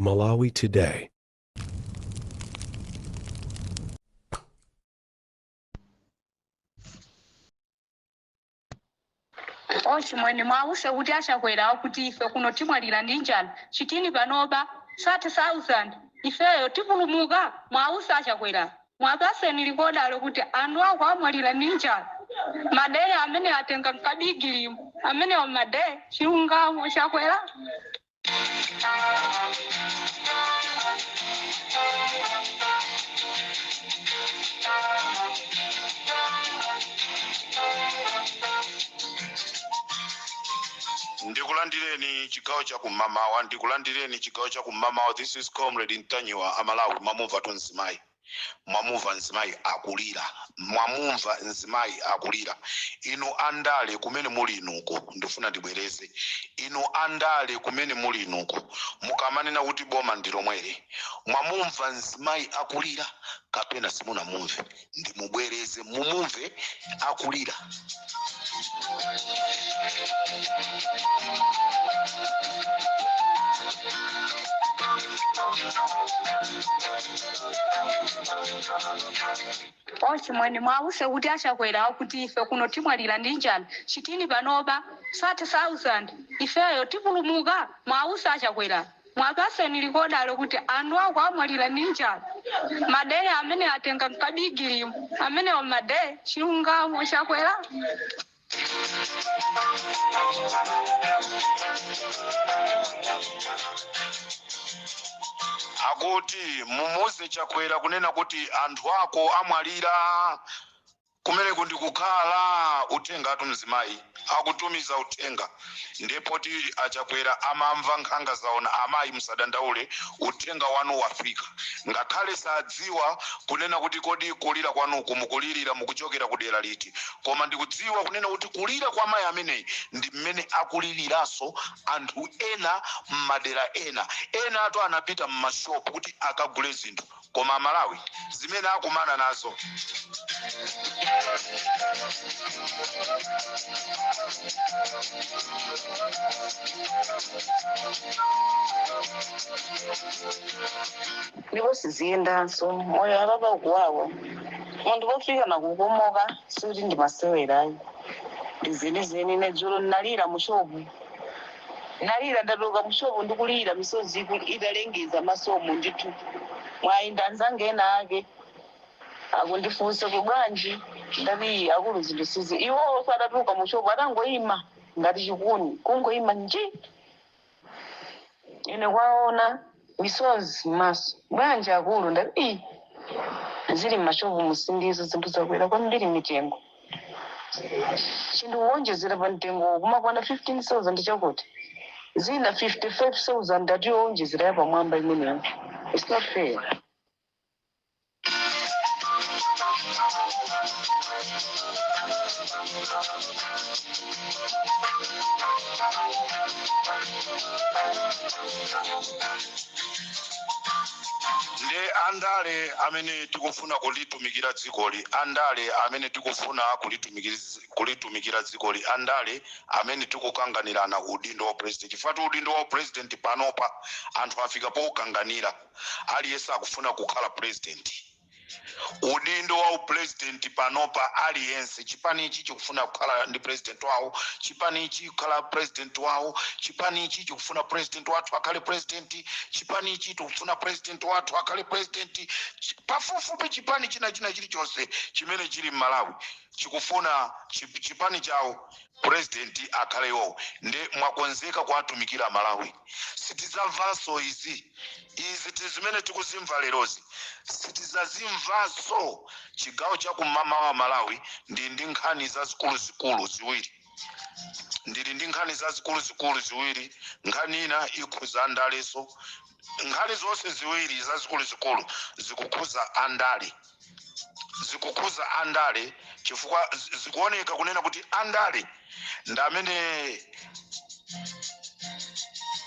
Malawi Today. Ochimwene, mwawuse kuti achakwera kuti ife kuno timwalira ndi njala. Chitini panopa 30,000, ifeyo tipulumuka? Mwawuse achakwera, mwapaseni likodalo kuti anthu ako amwalira ndi njala. Madere amene atenga mkabigilimu amenewo madere chilungamo chakwera. Ndikulandireni chigawo cha kumamawa, ndikulandireni chigawo cha kumamawa. This is Comrade Ntanyiwa. Amalawi, mwamumva tu mzimayi, mwamumva mzimayi akulira, mwamumva mzimayi akulira. Inu andale kumene muli inuko, ndifuna ndibwereze, inu andale kumene muli inuko, mukamanena kuti boma ndi lomweli, mwamumva mzimayi akulira kapena simunamumve? Ndimubwereze mumumve akulira. Ochimwene, mwawuse kuti achakwera kuti ife kuno timwalira ndi njala. Chitini panopa 30,000, ifeyo tipulumuka? Mwawuse achakwera, mwapaseni likodalo kuti anthu ako amwalira ndi njala. Madere amene atenga mkabigilimu amenewo madere chilungamo chakwera. Akuti mumuze Chakwera kunena kuti anthu ako amwalira kumeneku ndikukhala uthenga atu. Mzimayi akutumiza uthenga, ndipo ti achakwera amamva nkhanga zaona. Amayi, musadandaule, uthenga wanu wafika, ngakhale sadziwa kunena kuti kodi kulira kwanuku mukulirira mukuchokera ku dera liti, koma ndikudziwa kunena kuti kulira kwa mayi ameneyi ndi mmene akuliriranso anthu ena m'madera ena. Ena atu anapita m'mashopu kuti akagule zinthu, koma Amalawi zimene akumana nazo. Ndipo siziyendanso, moyo apapa ukuwawa. Munthu pofika nakukomoka, sikuti ndi masewerayi, ndi zenizeni. Ine dzulo ndinalira mushopu, nalira, ndatuluka mushopu ndikulira, misozi italengeza masomo ndithu. Mwayi ndanzanga ena ake akundifunsa ku bwanji, ndati akulu, zinthu sizi. Iwowo adatuluka mushopu atangoyima ngati chikuni, kungoyima nji. Ine kwaona misozi m'maso. Bwanji akulu? Ndati "Ii, zili m'mashopu musindizo, zinthu zakwera kwambiri mitengo, chinthu kuwonjezera pa mtengo kumakwana 15,000, chakuti zina 55,000, ati yowonjezera yapamwamba imeneyo. It's not fair. Ndi andale amene tikufuna kulitumikira dzikoli, andale amene tikufuna kulitumikira dzikoli, andale amene tikukanganirana udindo wa president, chifukwa udindo wa president panopa anthu afika poukanganira, aliyense akufuna kukhala president. Udindo wa upresident panopa aliyense, chipani ichi chikufuna kukhala ndi president wawo, chipani ichi kukhala president wawo, chipani ichi chikufuna president wathu akhale president, chipani ichi tikufuna president wathu akhale president. Pafupifupi chipani china china chilichonse chimene chili m'Malawi chikufuna chipani chawo president akhale iwowo. Ndi mwakonzeka kuwatumikira Malawi? Sitidzamvanso izi, izi ti zimene tikuzimva lerozi sitidzazimvanso. Chigawo cha kumamawa Malawi, ndi nkhani zazikuluzikulu ziwiri, ndili ndi nkhani zazikuluzikulu ziwiri. Nkhani ina ikhuza andaleso. Nkhani zonse ziwiri zazikuluzikulu zikukhuza andale, zikukhuza andale, chifukwa zikuoneka kunena kuti andale ndi amene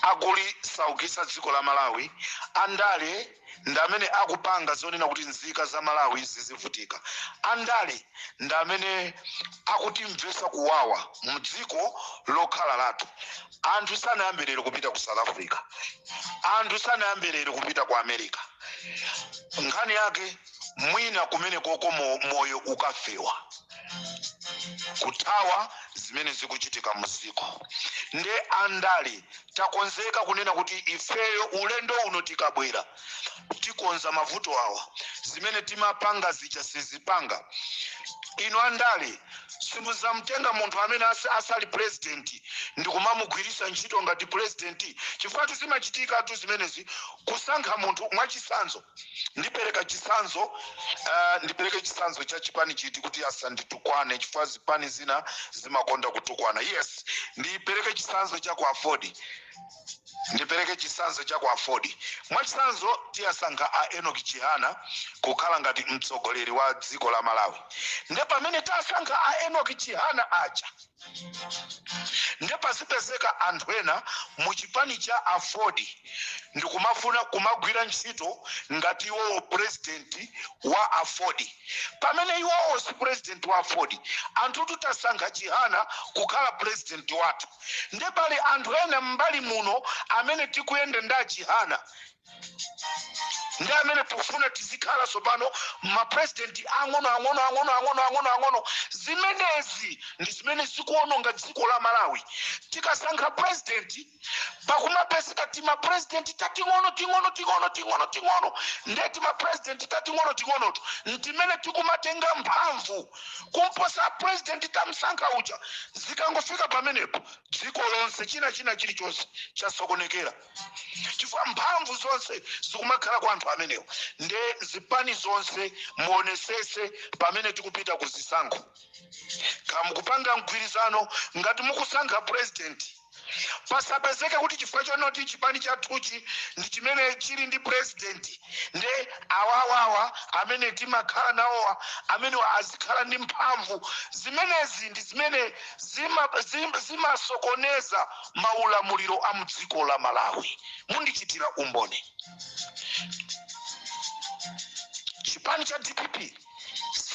akulisaukitsa dziko la Malawi. Andale Ndi amene akupanga zonena kuti nzika za Malawi zizivutika. Andale ndi amene akutimvesa kuwawa mdziko lokhala lathu. Anthu sanayambe lero kupita ku South Africa, anthu sanayambe lero kupita ku America. Nkhani yake mwina kumene koko moyo ukafewa, kuthawa zimene zikuchitika mdziko. Nde andale, takonzeka kunena kuti ifeyo ulendo uno tikabwera tikonza mavuto awa? Zimene timapanga zija sizipanga. Inu andale, simuzamtenga munthu amene asali president ndikumamugwirisa ntchito ngati president, chifukwa zimachitika tu zimenezi, kusankha munthu. Mwachisanzo, ndipereka chisanzo, ndipereke chisanzo cha chipani chiti kuti asanditukwane? Chifukwa zipani zina zimakonda kutukwana. Yes, ndipereke chisanzo cha ku AFORD, ndipereke chisanzo cha ku AFORD. Mwachisanzo, tiyasankha a Enoch Chihana kukhala ngati mtsogoleri wa dziko la Malawi. Nde pamene tasankha a Enoch Chihana aja, nde pazipezeka anthu ena mu chipani cha AFORD ndikumafuna kumagwira ntchito ngati iwowo president wa AFORD, pamene iwowo si president wa AFORD. Anthu tutasankha Chihana kukhala president wathu, nde pali anthu ena m'mbali muno amene tikuyenda ndi Achihana, ndi amene tikufuna tizikhala tsopano mapresidenti ang'ono ang'ono ang'ono ang'ono ang'ono ang'ono. Zimenezi ndi zimene zikuononga dziko la Malawi. Tikasankha president, pakumapezeka timapresidenti tating'ono ting'ono ting'ono ting'ono ting'ono. Nde timapresidenti tating'ono ting'onoto ntimene tikumatenga mphamvu kumposa president tamsankha uja. Zikangofika pamenepo, dziko lonse, china china chilichonse chasokonekera, chifukwa mphamvu zonse zikumakhala kwa anthu amenewo. Nde zipani zonse, muonesese pamene tikupita ku zisankho, kamukupanga mgwirizano, ngati mukusankha president, pasapezeke kuti chifukwa chonoti chipani chathuchi ndi chimene chili ndi president, nde awawawa amene timakhala nawowa, amene azikhala ndi mphamvu. Zimenezi ndi zimene zimasokoneza maulamuliro a mdziko la Malawi. Mundichitira umboni, chipani cha DPP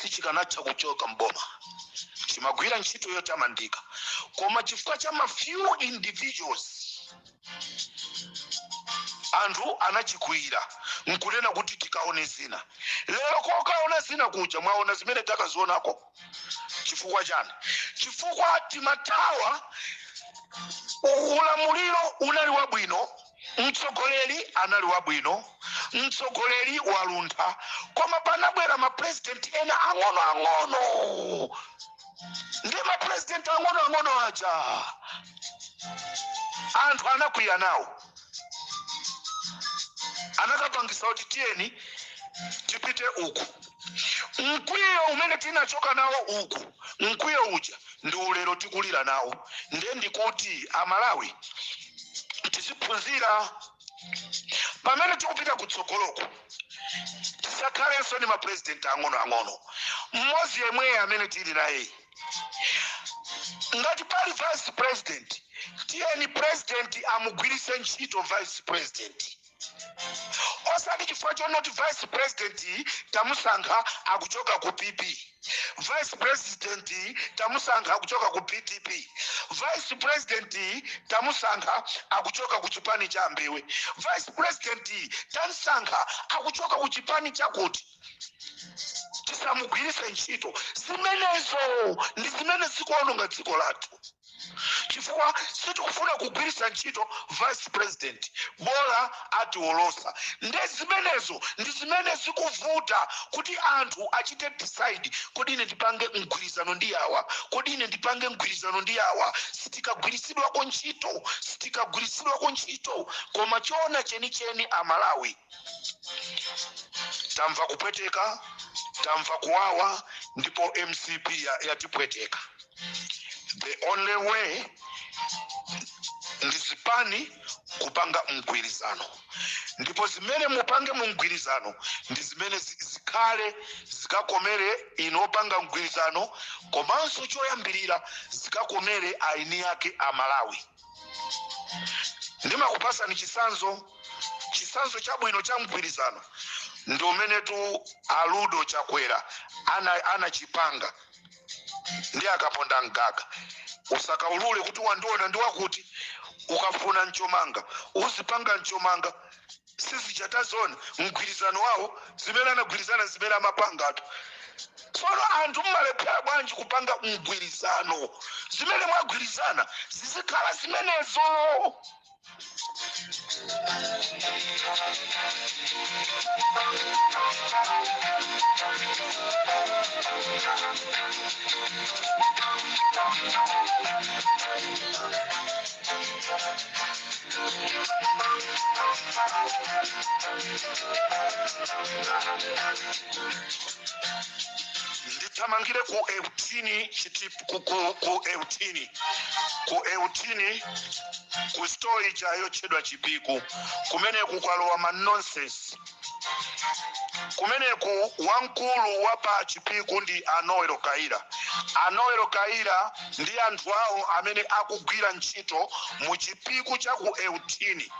sichikanatha kuchoka mboma, chimagwira ntchito yotamandika, koma chifukwa cha ma few individuals, anthu anachikwira nkunena kuti tikaone zina. Lero kokaona zina kuja, mwaona zimene takazionako. Chifukwa chani? Chifukwa timathawa. Ulamuliro unali wabwino, mtsogoleri anali wabwino, mtsogoleri waluntha, koma panabwera mapresidenti ena ang'ono ang'ono. Ndi mapresidenti ang'ono ang'ono aja anthu anakwiya nawo, anakapangisa kuti tiyeni tipite uku. Mkwiyo umene tinachoka nawo uku, mkwiyo uja ndi ulero tikulira nawo. Nde ndikuti Amalawi tiziphunzira pamene tikupita kutsogoloko, tisakhalenso ndi mapresidenti ang'onoang'ono, mmodzi yemweyo amene tili naye. Ngati pali vice president, tiyeni president amugwirise ntchito vice president, osati chifukwa chonoti vice president tamusankha akuchoka ku PP, vice president tamusankha akuchoka ku PDP, vice president tamusankha akuchoka ku chipani cha Mbewe, vice president tamusankha akuchoka ku chipani chakuti, tisamugwirise ntchito. Zimenezo ndi zimene zikuononga dziko lathu, chifukwa sitikufuna kugwiritsa ntchito vice president, bola atiwolosa. Nde zimenezo ndi zimene zikuvuta kuti anthu achite decide: kodi ine ndipange mgwirizano ndi awa? Kodi ine ndipange mgwirizano ndi awa? Sitikagwiritsidwako ntchito, sitikagwiritsidwako ntchito. Koma choona chenicheni, Amalawi, tamva kupweteka, tamva kuwawa, ndipo MCP yatipweteka. The only way ndi zipani kupanga mgwirizano, ndipo zimene mupange mu mgwirizano ndi zimene zikhale zikakomere inu opanga mgwirizano, komanso choyambirira zikakomere aini yake Amalawi. Ndimakupasani chisanzo. Chitsanzo chabwino cha mgwirizano ndi umenetu aludo Chakwera anachipanga ndi akaponda mgaga. Usakaulule kuti wandiona ndi wakuti. Ukafuna mchomanga, uzipanga mchomanga. Sizichatazona mgwirizano wawo, zimene anagwirizana, zimene amapangatu. Tsono anthu mmalephera bwanji kupanga mgwirizano? Zimene mwagwirizana zizikhala zimenezo. Ndithamangire ku Eutini chiti ku Eutini, ku store ija yotchedwa Chipiku. Kumeneku kwalowa ma nonsense. Kumeneku wamkulu wa pa Chipiku ndi Anoelo Kaira. Anoelo Kaira ndi anthu awo amene akugwira ntchito mu Chipiku cha ku Eutini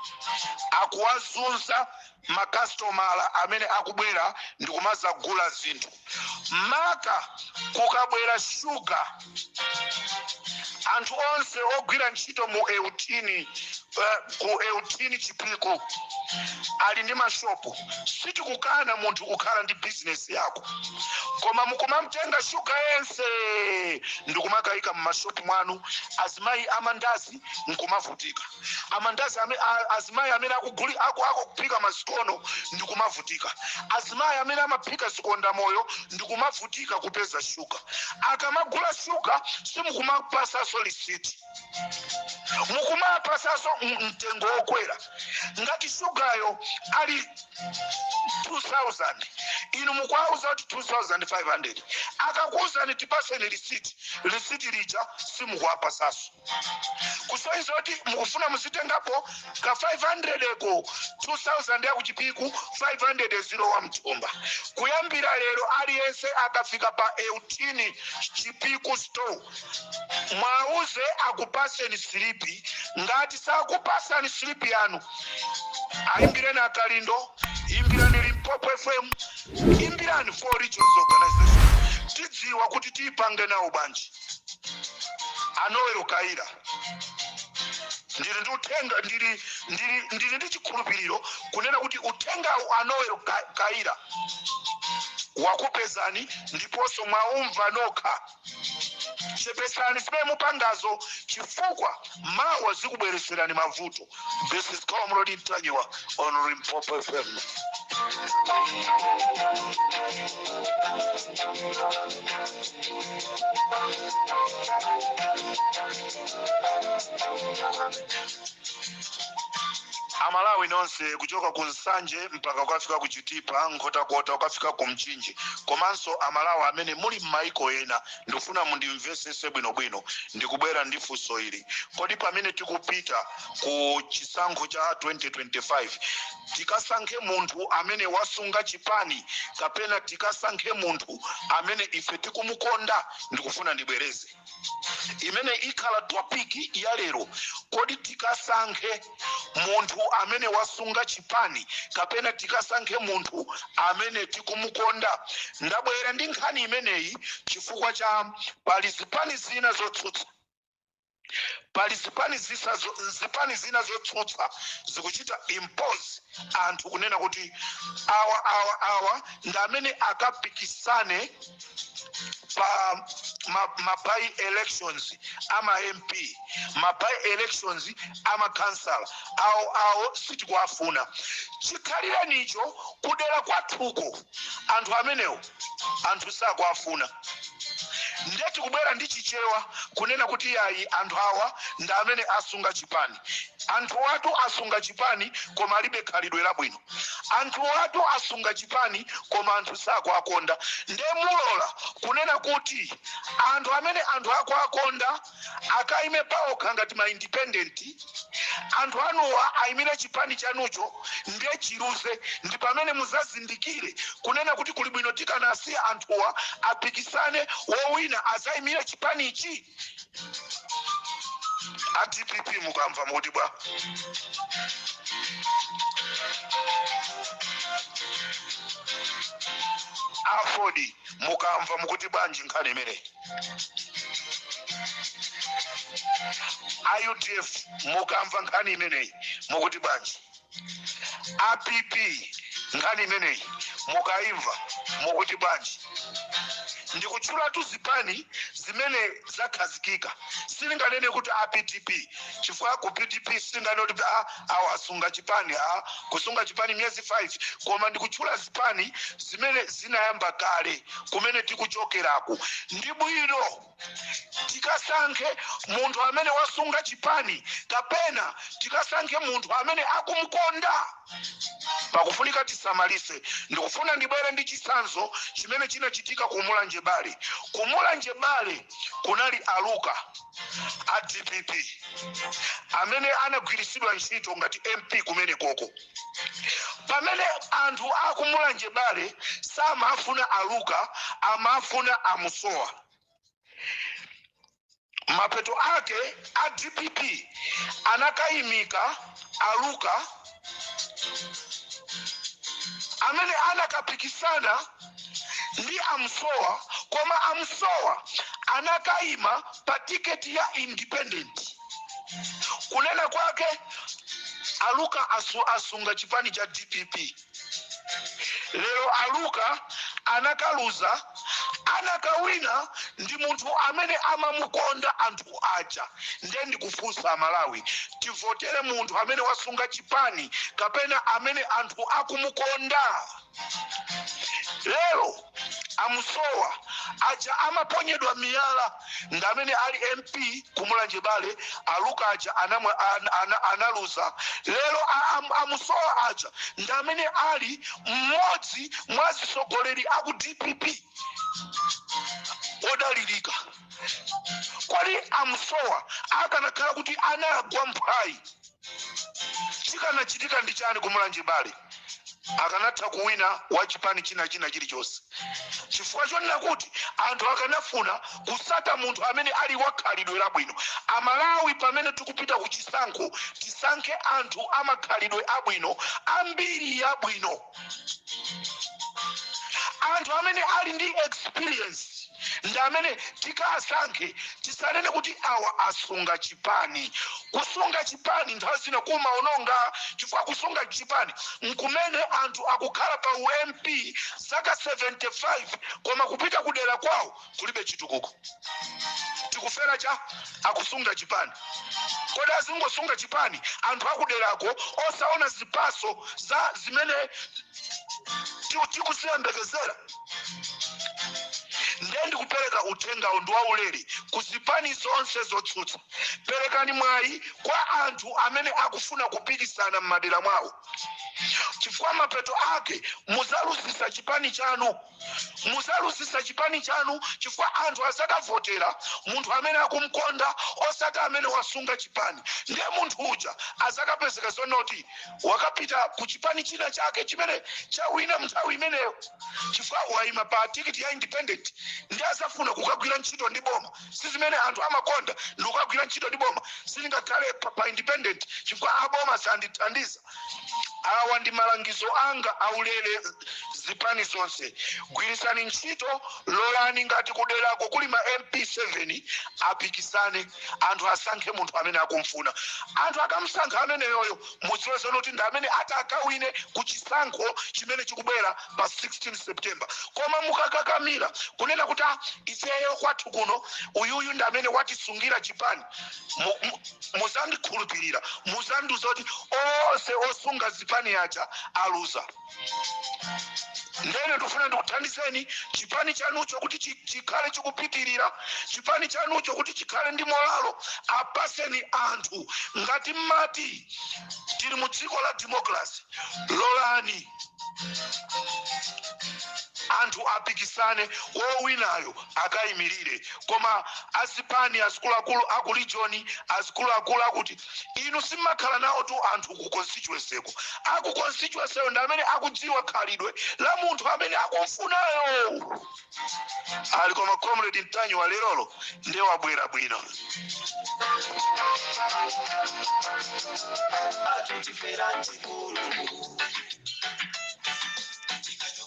akuwazunza makasitomala amene akubwera ndi kumazagula zinthu, maka kukabwera shuga. Anthu onse ogwira ntchito mu Eutini, ku Eutini Chipiku, ali ndi mashopu. Sitikukana munthu kukhala ndi bizinesi yako, koma mukumamtenga shuga yense ndikumakayika mmashopu mwanu, azimayi amandazi nkumavutika, amandazi azimayi amene akuphika masikono ndikumavutika, azimayi amene amaphika zikonda moyo ndikumavutika kupeza shuga. Akamagula shuga simukumapasaso lisiti, mukumapasaso mtengo wokwera. Ngati shugayo ali 2000, inu mukuauza kuti 2500. Akakuuzani tipaseni lisiti, lisiti lija simukuwapasaso, kusonyeza kuti mukufuna muzitengapo ka 500 eko. 2000 yakuchipiku, 500 zilowa mthumba. Kuyambira lero, aliyense akafika pa Eutini Chipiku store, mwauze akupaseni silipi. Ngati sakupasani silipi yanu, ayimbireni Akalindo, imbirani Limpopo FM, imbirani Four Regions Organization, tidziwa kuti tiyipange nawo bwanji. Anowero Kaira, ndili ndi uthenga, ndili ndi chikhulupiriro kunena kuti uthengawu Anowero Kaira wakupezani ndiponso mwaumva nokha. Chepesani zimene mupangazo, chifukwa mawa zikubwereserani mavuto. This is Comrade Ntanyiwa on Limpopo FM. Amalawi nonse, kuchoka ku Nsanje mpaka kukafika ku Chitipa, Nkhotakota, kukafika ku Mchinji, komanso Amalawi amene muli m'maiko ena, ndikufuna mundimvesese bwinobwino. Ndikubwera ndi funso ili: kodi pamene tikupita ku chisankho cha 2025, tikasankhe munthu amene wasunga chipani kapena tikasankhe munthu amene ife tikumukonda? Ndikufuna ndibwereze, imene ikhala topic ya lero: kodi tikasankhe munthu amene wasunga chipani kapena tikasankhe munthu amene tikumukonda? Ndabwera ndi nkhani imeneyi chifukwa cha pali zipani zina zotsutsa, pali zipani zina zotsutsa zikuchita impose anthu kunena kuti awa, awa, awa ndi amene akapikisane pa ma by elections ama MP, ma by elections ama councillor. Awo awo sitikuwafuna. Chikhalirenicho kudera kwathuko anthu amenewo anthu sakuwafuna. Ndiye tikubwera ndi Chichewa kunena kuti yayi, anthu awa ndi amene asunga chipani. Anthu watu asunga chipani koma alibe khalidwe labwino. Anthu watu asunga chipani koma anthu sakuakonda. Ndiye mulola kunena kuti anthu amene anthu akuakonda akaime paokha ngati ma independent, anthu anuwa ayimire chipani chanucho, ndiye chiluze? Ndi pamene muzazindikire kunena kuti kuli bwino tikanasiya anthuwa apikisane, wowina azayimire chipanichi. A DPP, mukamva mukuti bwa? Aford, mukamva mukuti bwanji nkhani imeneyi? A UDF, mukamva nkhani imeneyi mukuti bwanji? App, nkhani imeneyi mukaimva mukuti bwanji? Ndikutchulatu zipani zimene zakhazikika. Silinganene kuti a PDP, chifukwa ku PDP silinganene kuti awa asunga chipani, kusunga chipani miyezi 5. Koma ndikutchula zipani zimene zinayamba kale. Kumene tikuchokeraku ndi bwino tikasankhe munthu amene wasunga chipani kapena tikasankhe munthu amene akumukonda? Pakufunika tisamalise. Ndikufuna ndibwere ndi chitsanzo chimene chinachitika ku Mulanje Bale. Ku Mulanje Bale kunali Aluka a DPP amene anagwiritsidwa ntchito ngati MP kumene koko. Pamene anthu aku Mulanje Bale samafuna Aluka, amafuna Amusowa. Mapeto ake a DPP anakayimika Aluka amene anakapikisana ndi Amsowa, koma Amsowa anakayima pa tiketi ya independent. Kunena kwake, Aluka asunga chipani cha DPP. Lero Aluka anakaluza. Anakawina ndi munthu amene amamukonda anthu aja. Ndiye ndikufunsa Malawi, tivotere munthu amene wasunga chipani kapena amene anthu akumukonda? Lero Amusowa aja amaponyedwa miyala ndi amene ali MP Kumulanje Bale. Aluka aja analuza. Lero Amusowa aja ndi amene ali mmodzi mwa zisogoleri aku DPP odalirika. Kwali Amusowa akanakhala kuti anagwa mphwayi, chikanachitika ndi chani Kumulanje Bale? Akanatha kuwina wa chipani china china chilichonse, chifukwa chonena kuti anthu akanafuna kusata munthu amene ali wakhalidwe labwino. Amalawi, pamene tikupita ku chisankho, tisankhe anthu amakhalidwe abwino, ambiri yabwino, anthu amene ali ndi experience ndi amene tikasankhe. Tisanene kuti awa asunga chipani. Kusunga chipani nthawi zina kumaononga, chifukwa kusunga chipani nkumene anthu akukhala pa uMP zaka 75, koma kupita kudera kwawo kulibe chitukuko. Tikufera cha akusunga chipani. Kodi azingosunga chipani anthu akuderako osaona zipaso za zimene tikusiyembekezera? Ndiye ndikupereka uthengawo ndi waulere ku zipani zonse zotsutsa: perekani mwayi kwa anthu amene akufuna kupikisana m'madera mwawo, chifukwa mapeto ake muzaluzisa chipani chanu, muzaluzisa chipani chanu, chifukwa anthu azakavotera munthu amene akumkonda osati amene wasunga chipani. Ndiye munthu uja azakapezeka zonoti wakapita ku chipani china chake chimene chawina nthawi imeneyo, chifukwa wayima pa tikiti ya independent, ndi azafuna kukagwira ntchito ndi boma. Si zimene anthu amakonda ndi kukagwira ntchito ndi boma? Silingakhale pa independent chifukwa aboma sandithandiza. Awa ndi malangizo anga aulere. Zipani zonse, gwirisani ntchito. Lolani ngati kuderako kuli ma MP 7, apikisane, anthu asankhe munthu amene akumfuna. Anthu akamsankha ameneyoyo, mudziwe zonoti ndi amene ati akawine ku chisankho chimene chikubwera pa 16 September. Koma mukakakamira kunena kuti, "Ah, ifeyo kwathu kuno uyuyu ndi amene watisungira chipani," muzandikhulupirira, muzandiuza kuti onse osunga zipani aja aluza. Ndene ndikufuna ndikuthandizeni chipani chanucho kuti chikhale chikupitirira, chipani chanucho kuti chikhale ndi morale. Apaseni anthu. Ngati mmati tili mu dziko la democracy, lolani. Anthu apikisane, wowinayo akayimirire. Koma azipani, azikuluakulu aku region, azikuluakulu akuti inu simmakhala nawo tu anthu ku constituency ko. Aku constituency ndi amene akudziwa khalidwe la munthu amene akumfunayo ali. Koma Comrade Mtanyiwa lerolo ndiye wabwera bwino.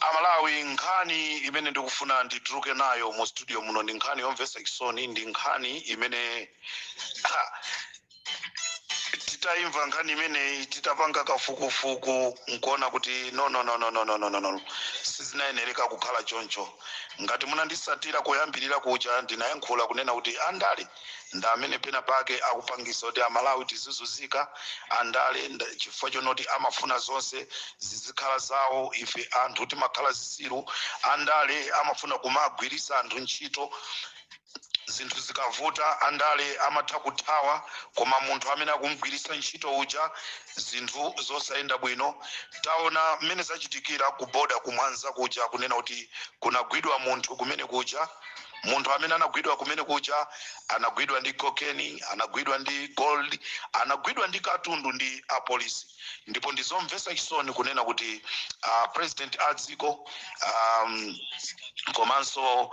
Amalawi, nkhani imene ndikufuna ndituluke nayo mu studio muno ndi nkhani yomvetsa chisoni, ndi nkhani imene titayimva nkhani imeneyi, titapanga kafukufuku, nkuona kuti no, no, no, no, no, no, no, no, no, sizinayenereka kukhala choncho. Ngati munandisatira kuyambirira kuja, ndinayankhula kunena kuti andale ndi amene pena pake akupangisa kuti Amalawi tizizunzika. Andale chifukwa chonoti amafuna zonse zizikhala zawo, ife anthu timakhala zisilu. Andale amafuna kumagwirisa anthu ntchito. Zinthu zikavuta, andale amatha kuthawa, koma munthu amene akumugwirisa ntchito uja zinthu zosayenda bwino. Taona mmene zachitikira ku boda kumwanza kuja, kunena kuti kunagwidwa munthu kumene kuja. Munthu amene anagwidwa kumene kuja anagwidwa ndi cocaine, anagwidwa ndi gold, anagwidwa ndi katundu ndi apolisi. Ndipo ndizomvetsa chisoni kunena kuti president a dziko komanso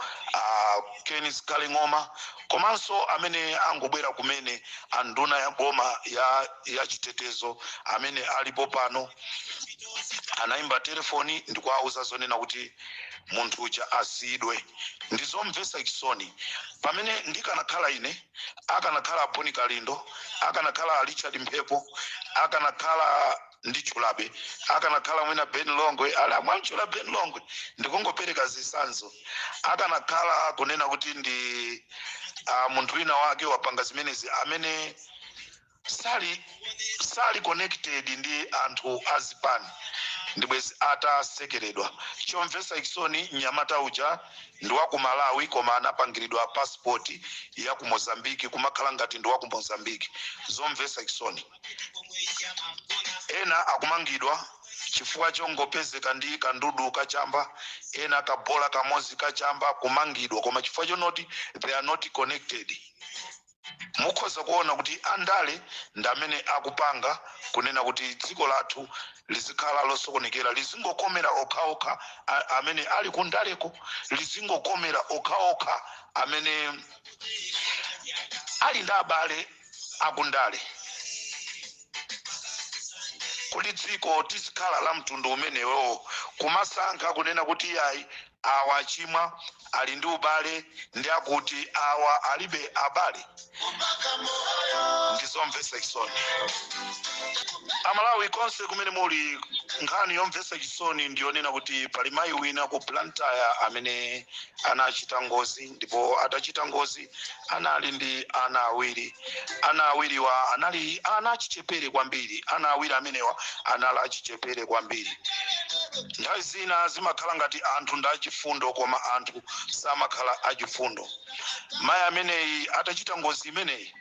Ken Zikhale Ng'oma, komanso amene angobwera kumene anduna ya boma ya chitetezo amene alipo pano, anayimba telefoni ndikuwauza zonena kuti munthu uja asiyidwe. Ndizomvetsa chisoni. Pamene ndikanakhala ine, akanakhala Boni Kalindo, akanakhala Richard Mphepo, akanakhala ndichulabe, akanakhala mwina Ben Longwe, ali amwamchula Ben Longwe, ndikungopereka zitsanzo, akanakhala kunena kuti ndi munthu wina wake wapanga zimenezi amene sali connected ndi anthu azipani, ndibwezi atasekeredwa. Chomvetsa chisoni, mnyamata uja ndi wa ku Malawi, koma anapangiridwa passport ya ku Mozambiki, kumakhala ngati ndi wa ku Mozambiki. Zomvetsa chisoni. Ena akumangidwa chifukwa chongopezeka ndi kandudu kachamba, ena kabola kamozi kachamba, kumangidwa, koma chifukwa chonoti they are not connected. Mukhoza kuona kuti andale ndi amene akupanga kunena kuti dziko lathu lizikhala losokonekera, lizingokomera okhaokha amene ali kundaleko, lizingokomera okhaokha amene ali ndi abale akundale, kuti dziko tizikhala la mtundu umenewo, kumasankha kunena kuti yayi, awa achimwa ali ndi ubale ndi akuti, awa alibe abale. Ndizomvetsa chisoni. Amalawi konse kumene muli, nkhani yomvetsa chisoni ndiyonena kuti pali mayi wina ku Blantyre amene anachita ngozi. Ndipo atachita ngozi anali ndi ana awiri. Ana awiriwa anali ana achichepere kwambiri. Ana awiri amenewa anali achichepere kwambiri. Nthawi zina zimakhala ngati anthu ndi achifundo, koma anthu samakhala achifundo. Mayi ameneyi atachita ngozi imeneyi,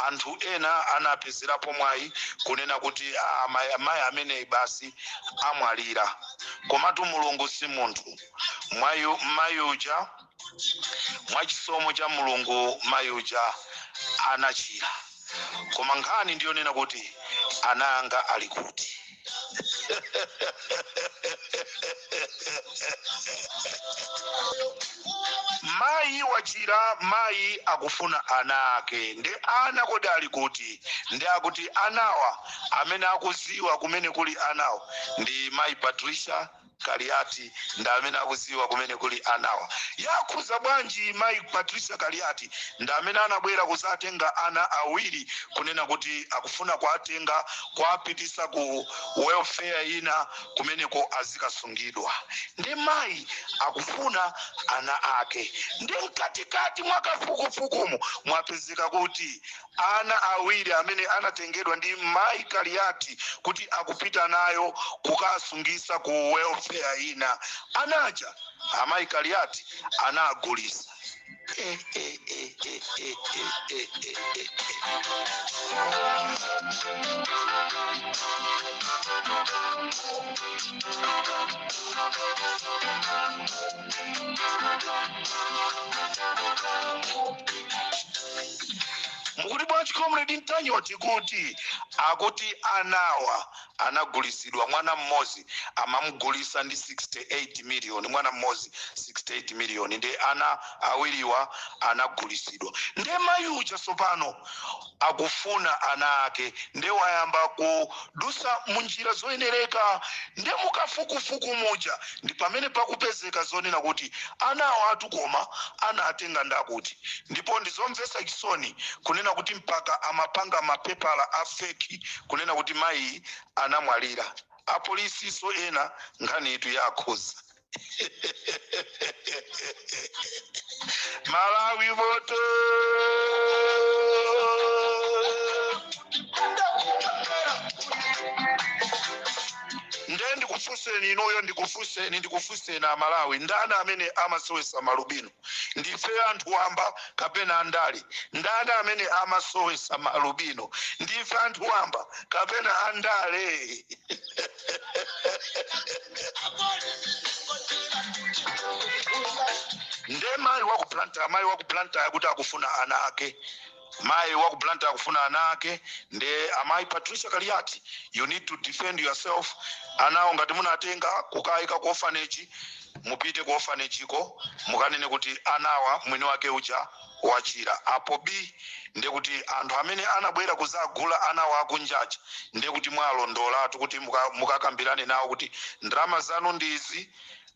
anthu ena anapezerapo mwayi kunena kuti, ah, mayi ameneyi basi amwalira. Komatu Mulungu si munthu. Mayi uja, mwachisomo cha Mulungu, mayi uja anachira. Koma nkhani ndiyonena kuti ana anga ali kuti? Mayi wachira, mayi akufuna ana ake. Ndi ana kodi ali kuti? Ndi akuti anawa, amene akuziwa kumene kuli anawo ndi mayi Patricia Kaliati, ndi amene akuziwa kumene kuli anawa. Yakhuza bwanji mayi Patricia Kaliati? Ndi amene anabwera kuzatenga ana awiri, kunena kuti akufuna kuatenga kuapitisa ku welfare ina kumeneko azikasungidwa. Ndi mayi akufuna ana ake. Ndi mkatikati mwa kafukufukumu mwapezeka kuti ana awiri amene anatengedwa ndi mayi Kaliati kuti akupita nayo kukasungisa ku welfare ina, anaja amayi Kaliati anagulisa. Eh, eh, eh, eh, eh, eh, eh, eh, eh, eh. Mukuti bwanji, Comrade Ntanyiwa? Tikuti akuti anawa anagulisidwa, mwana mmodzi amamugulisa ndi 68 million, mwana mmodzi 68 million. Ndi ana awiriwa anagulisidwa. Nde mayi uja sopano akufuna ana ake, nde wayamba kudusa munjira zoyenereka. Nde mukafukufuku muja ndi pamene pakupezeka zonena kuti anawo atukoma anatenga ndakuti. Ndipo ndizomvetsa chisoni kunena kuti mpaka amapanga mapepala a fake kunena kuti mayi anamwalira. Apolisiso ena nkhani itu yakhuza. Malawi moto! Nde ndikufunseni inuyo, ndikufunseni, ndikufunseni Amalawi, ndani amene amasowesa malubino? Ndife anthu wamba kapena andale? Ndani amene amasowesa malubino? Ndife anthu wamba kapena andale? Nde mayi waku Blantyre, mayi waku Blantyre akuti akufuna ana ake. Mayi waku Blantyre akufuna ana ake. Nde amayi Patricia Kaliati, you need to defend yourself. Anawo ngati munatenga kukayika ku orphanage, mupite ku orphanage ko mukanene kuti anawa mwini wake uja wachira. Apo b ndiye kuti anthu amene anabwera kuzagula anawa akunjaja, ndiye kuti mwalondolatu kuti mukakambirane nawo kuti ndalama zanu ndizi,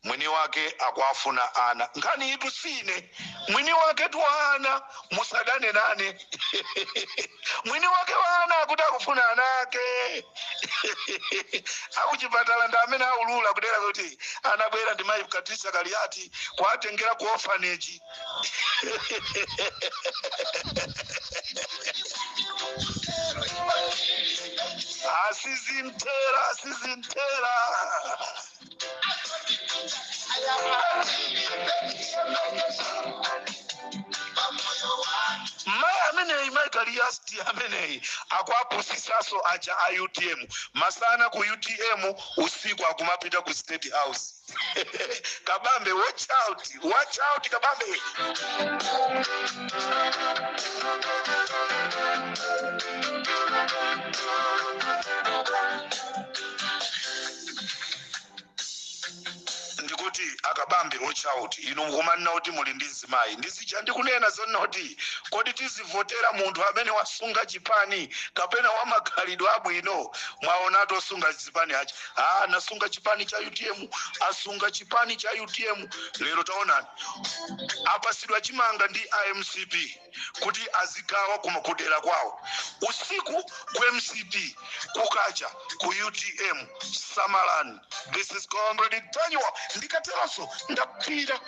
mwini wake akuafuna ana. Nkhani itu sine mwini wake tu ana, musadane nane. Mwini wake wa ana akuti akufuna ana ake. Akuchipatala ndi amene aulula kudera kuti anabwera ndi mayi Patricia Kaliati kuatengera ku orphanage. Asizimtera, asizimtera. Mayi ameneyi, mayi Kaliati ameneyi, akuapusisaso aja a UTM. Masana ku UTM, usiku akumapita ku State House. Kabambe, watch out, watch out, Kabambe. Ndikuti akabambe, watch out. Inu mukumanena kuti muli ndi mzimayi, ndizija ndikunena zonena kuti kodi tizivotera munthu amene wasunga chipani kapena wamakhalidwe abwino? Mwaonatu osunga chipani achi, ah, nasunga chipani cha UTM, asunga chipani cha UTM. Lero taonani apasidwa chimanga ndi iMCP kuti azigawa kudera kwawo, usiku ku MCP, kukacha ku UTM. Samalani. This is Comrade Ntanyiwa. Ndikateronso ndapita.